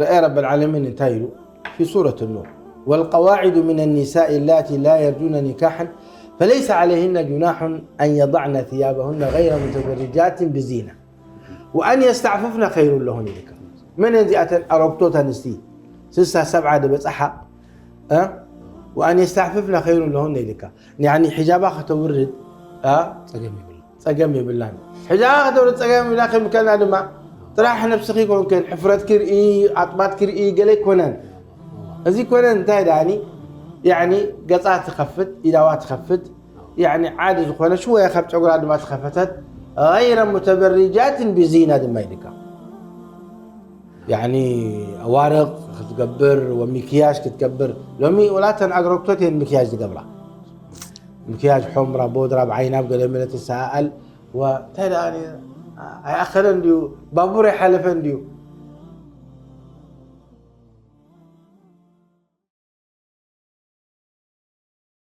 ረኣየ ረብል ዓለሚን እንታይ ኢሉ في سورة النور والقواعد من النساء اللاتي لا يرجون نكاحا فليس عليهن جناح أن يضعن ثيابهن غير متبرجات بزينة وأن يستعففن خير لهن ኢልካ። መን እየን እዚኣተን ኣረግቶት ኣንስቲ ስሳ ሰብዓ ዝበፅሓ? እ? وأن يستعففن خير لهن ኢልካ። ያኒ ሒጃባ ከተውርድ እ? ፀገም ይብላ ፀገም የብላን። ሒጃባ ከተውርድ ፀገም የብላ ከሚከልና ድማ ጥራሕ ነብስኺ ኮንክን ሕፍረትኪ ርኢ፣ ኣጥባትኪ ርኢ ገለ ኣይኮነን። እዚ ኮነ እንታይ ዳኒ ያኒ ገፃ ትኸፍት፣ ኢዳዋ ትኸፍት፣ ያኒ ዓዲ ዝኾነ ሽወያ ካብ ጨጉራ ድማ ትኸፈተት غير متبرجات بزينة ድማ ኢልካ። ያኒ ኣዋርቕ ክትገብር ወሚክያጅ ክትገብር ሎሚ ወላተን ኣግረክቶት እየን ምክያጅ ዝገብራ ምክያጅ ሖምራ ቦድራ ብዓይና ብገለ መለ ትሰኣል እንታይ ደኣ ኣይኣኸለን ድዩ ባቡር ኣይሓለፈን ድዩ